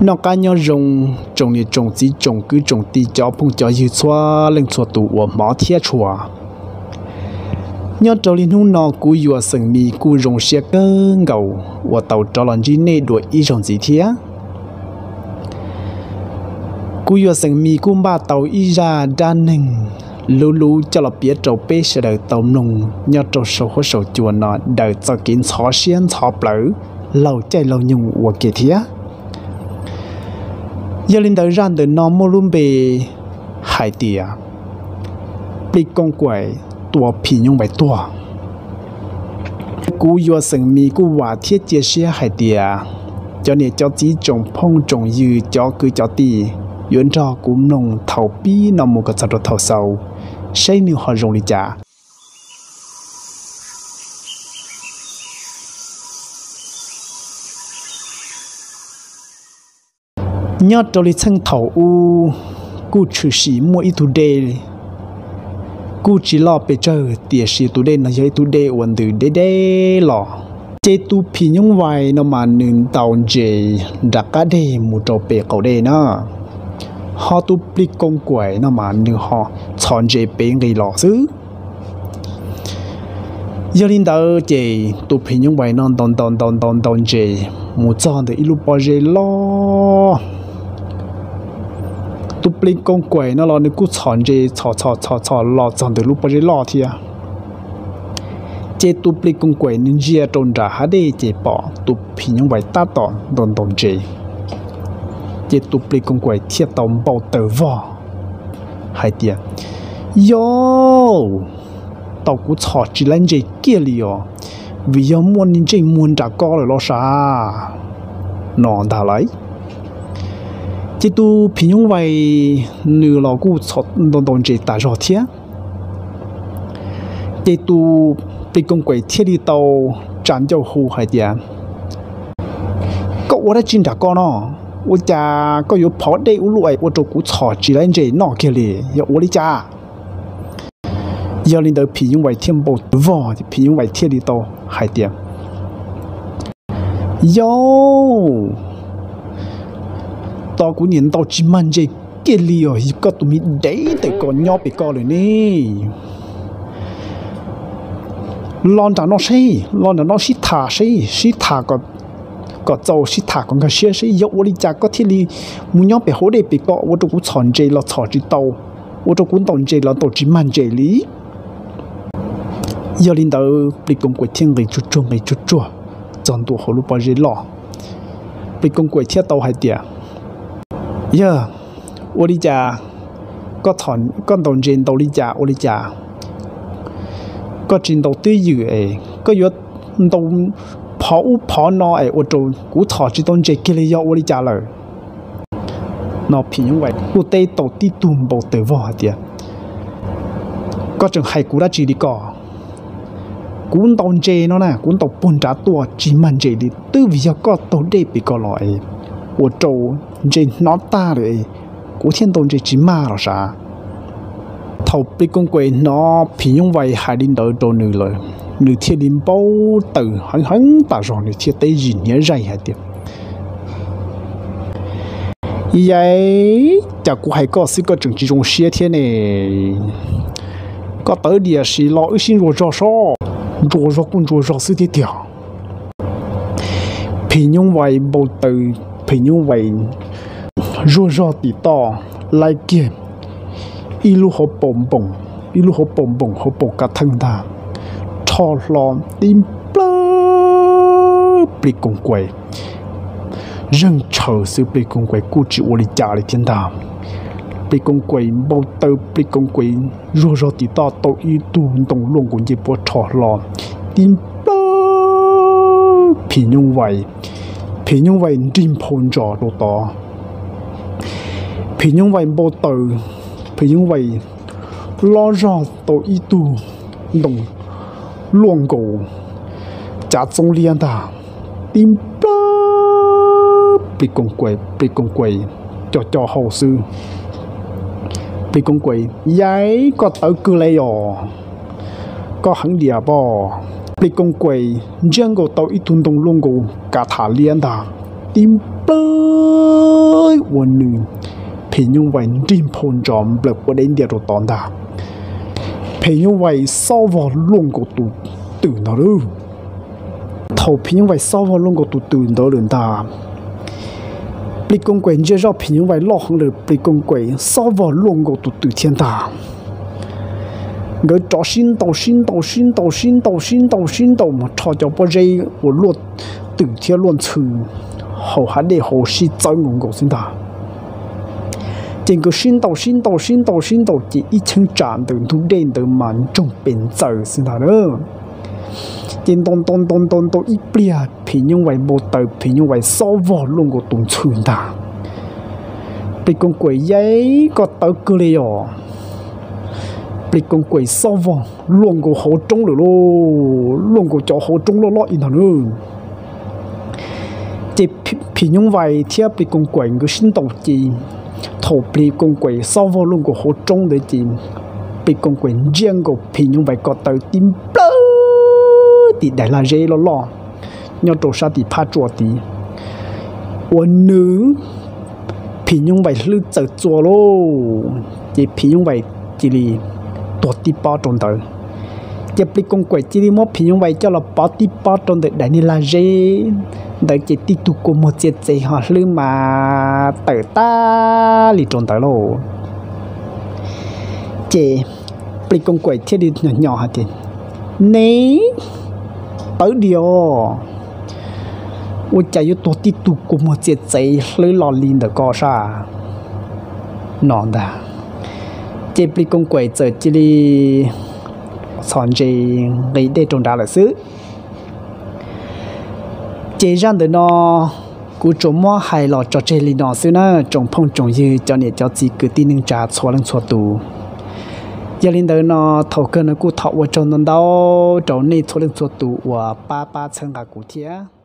Noj qab nyob zoo, tsoom niam tsoom txiv tsoom kwv tsoom tij cov phooj cov ywg txhua leej txhua tus uas hmov thiab tshua. Nyob rau li hnub no kuv Yuas xeem Mis kuj zoo siab kawg nkaus uas tau rov los ntsib nej dua ib zaug ntxiv thiab. Kuv Yuas xeem Mis kuj npaj tau ib zaj dab neeg luv luv coj los piav rau peb sawv daws tau mloog nyob rau saum huab saum cua no daws txoj kev ntxhov siab ntxhov plawv laug caij laug nyoog ua ke thiab. Yog li ntawd zaj ntawm no muaj lub npe hais tias Plig Koos Kaim tua phim nyuj vais tuag. Kuv Yuas xeem Mis kuj vam thiab cia siab hais tias cov niam cov txiv tsoom phooj tsoom ywg cov kwv cov tij yuav nrog kuv mloog thaum pib no mus kom txog rau thaum xaus, saib nws ho zoo li cas. Nyob rau li txheej thaum ub, kuj tshwm sim muaj ib tug dej kuj tsis loj pes tsawg, tiam sis tus dej no yog ib tug dej uas ntws deb deb los. Ces tus phim nyuj vais no mas nws ntaus ntses nram qab deg mus rau pem qaum dej na, ho tus Plig Koos Kaim no mas nws ho txhos ntses pem nqis los xwb. Yog li ntawd ces tus phim nyuj vais no ntaus ntaus ntaus ntaus ntaus ntses mus txog ntawm ib lub pob zeb loj. Tus Plig Koos Kaim no los nws kuj txhos ntses txhos txhos txhos txhos los txog ntawm lub pob zeb loj thiab. Ces tus Plig Koos Kaim nws ntsia rau nram hav dej ces pom tus phim nyuj vais tab tom ntaus ntaus ntses. Ces tus Plig Koos Kaim thiaj tau npau taws vog hais tias, Yauj, tau kuv txhos tsis laib ntses kiag li os, vim yog muaj ntsej muag nram koj lawm los sav, no ntag lauj. Ces tus phim nyuj vais nws los kuj txhos ntaus ntaus ntses tas zog thiab. Ces tus Plig Koos Kaim thiaj li tau tsa ncauj hu hais tias, Koj ua dab tsi nram koj no? Ua cas koj yuav phov dej ua luaj es ua rau kuv txhos tsis laib ntses noj kiag li, yog ua li cas? Yog li ntawd phim nyuj vais thiaj npau taws vog, phim nyuj vais thiaj li tau hais tias, Yauj, tos kuv niam ntaus tsis mag ntses kiag li os, koj tus me dev tawm koj nyob pem koj lawm ne. Los nram no seb, los nram no sib tham seb, sib tham kom txaus, sib tham kom nkag siab seb yog ua li cas koj thiaj li mus nyob pem hauv dej pem koj ua rau kuv txhos ntses los txhos tsis tau, ua rau kuv ntaus ntses los ntaus tsis mag ntses li. Yog li ntawd Plig Koos Kaim thiaj nqis tsuag tsuag nqis tsuag tsuag txog ntua hauv lub pob zeb loj. Plig Koos Kaim thiaj tau hais tias, Yog ua li cas koj ntaus ntses ntaus li cas ua li cas? Koj tsis ntaus twj ywm es koj yuav ntaus phov ub phov no es ua rau kuv txhos tsis tau ntses kiag li yog ua li cas lawm? No phim nyuj vais kuj teb tau tib tug npau taws vog hais tias, Koj tseem hais kuv dab tsi li koj? Kuv ntaus ntses no na, kuv ntaus puag nrad tuaj tsis mag ntses li twb vim yog koj taug dej pem koj los es ua rau ntses hnov tag lawm es kuv thiaj ntaus ntses tsis mag los sav. Thaum Plig Koos Kaim hnov phim nyuj vais hais li ntawd rau nws lawm, nws thiaj li npau taws heev heev tas zog, nws thiaj teb zis hniav zaig hais tias, Yauj, cas kuv hais koj xwb koj tseem tsis zoo siab thiab ne? Koj tawv diam sis los wb sib ntsuas zog sob, ntsuas zog kuj ntsuas zog xwb thiab tiag. Phim nyuj vais npau taws, phim nyuj vais zuag zog tim toj, laij kiag ib lub hauv paus npoos, ib lub hauv paus npoos hauv paus kav theej ntag, rho hlo tib nplawg Plig Koos Kaim. Zeeg tshaws xwb Plig Koos Kaim kuj tsis ua li cas li thiab ntag. Plig Koos Kaim npau taws, Plig Koos Kaim zuag zog tim toj tau ib tug ntoo luaj nkaus ncej puab rho hlo tib nplawg phim nyuj vais, phim nyuj vais nrig nphau ntsos rau tod. Phim nyuj vais npau taws, phim nyuj vais loj zog tau ib tug ntoo luaj nkaus cav txoob liab ntag, tib nplawg Plig Koos Kaim, Plig Koos Kaim co co hau xwb. Plig Koos Kaim, Yauj, koj tawv kawg li os, koj heev diam pob. Plig Koos Kaim ntsiab nkaus tau ib tug ntoo luaj nkaus kav tham liab ntag, tib nplawg ua nws, phim nyuj vais nrig nphau ntsos nplawm ua deb ntiag rau tod ntag. Phim nyuj vais xob vog luaj nkaus tus twm ntag lauj. Thaum phim nyuj vais xob vog luaj nkaus tus twm ntawd lawm ntag, plis koos kaim ntsia zoj phim nyuj vais loj heev lawm, plis koos kaim xob vog luaj nkaus tus twm thiab ntag. Nkawd rov sib ntaus sib ntaus sib ntaus sib ntaus sib ntaus sib ntaus mus rho cov pob zeb uas luaj twm thiab luaj ntxhw hauv hav dej hauv sib txawb nkaus nkaus xwb ntag. Ces nkawd sib ntaus sib ntaus sib ntaus sib ntaus ces ib cheeb tsam ntawm ntug dej ntawd mas ntsoog pes ntxaws xwb ntag. Ces ntaus ntaus ntaus ntaus ntaus ib pliag phim nyuj vais npau taws, phim nyuj vais xob vog luaj nkaus tus ntxhw ntag. Plis koos kaim, yaj, koj tawv kawg li os. Plis koos kaim xob vog luaj nkaus hauv roob lawm lauj, luaj nkaus cov hauv roob loj loj ib ntag nawb. Ces phim nyuj vais thiab plis koos kaim nkawd sib ntaus ces thaum plis koos kaim xob vog luaj nkaus hauv roob ntawd ces plis koos kaim ntsiab nkaus phim nyuj vais ko taw tib nplawg tim daim lag zeb loj loj nyob rau sab tim phab tsua tid, ua nws phim nyuj vais hlwb txawm txua lauj. Ces phim nyuj vais cia li tuag tib pob rau ntawd. Ces plis koos kaim cia li muab phim nyuj vais coj los pov tib pob rau ntawm daim niag lag zeb ntawd ces tib tug kua muag txiav txev ho hlwb mas tawm tag li rau ntawd lauj. Ces plis koos kaim thiaj li hnyos hnyos hais tias, ne, pawv dios, ua cas yuav tuag tib tug kua muag txiav txev hlwb los li ntawm ko sab no ntag. Ces plis koos kaim txawm cia li txhos ntse nqis dej rau nrad lawm xwb. Ces zaj ntawm no kuv tsuas muab hais los tso tseg li no xwb na tsoom phooj tsoom ywg, cov niam cov txiv kwv tij neej tsa txhua leej txhua tus. Yog li ntawd no thaum kawg no kuj thov ua tsaug ntau ntau rau nej txhua leej txhua tus uas pab pab txhawb nqa kuv thiab.